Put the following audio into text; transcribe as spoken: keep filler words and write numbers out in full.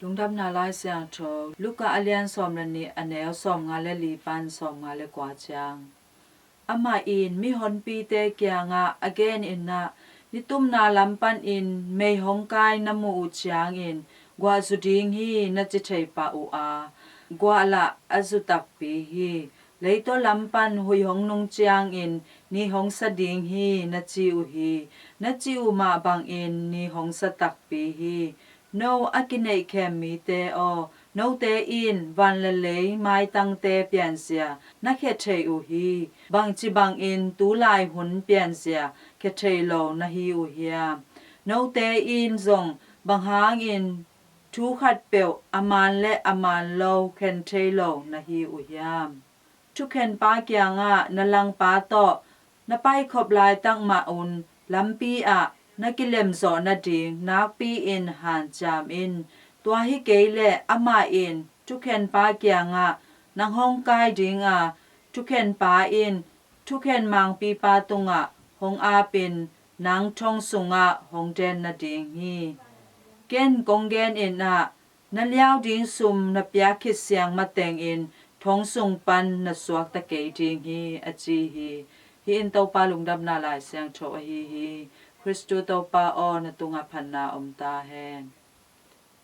Lungdamna Lai Siangtho Luka a lian sawm le nih, a neu sawmnga le li pan sawmnga le kua ciang. Amah in mihonpite kiangah a gen in ah, "Nitumna lam panin mei hong kai na muh uh ciangin, 'Guah zu ding hi,' na ci thei pah uh a, guah lah a zu takpi hi. Leitaw lam pan huih hong nung ciangin, 'Ni hong sa ding hi,' na ci uh hi. Na cih uh mah bangin ni hong sa takpi hi. No a kineihkhem mite aw, note in van le lei maitangte pianzia na khia thei uh hi. Bangci bangin tulai hun pianzia khia thei lo na hi uh hiam? Note in zong bang hangin thu khatpeuh a man le a man lo khen thei lo na hi uh hiam? Thukhenpa kiangah na langpa tawh na paikhop laitak mah un lampi ah na kilemzawh nading nakpi-in hanciam in. Tua hi kei leh amah in thukhenpa kiangah nang hong kai ding a, thukhenpa in thukhen mangpipa tungah hong apin, nang thong sungah hong den nading hi. Ken kong gen in ah, na liau ding sum na piak khit siang matengin thong sung pan na suakta kei ding hi," a ci hi. Hih in Topa Lungdamna Lai Siangtho ahi hi. Khristu Topa aw, na tungah phatna om ta hen.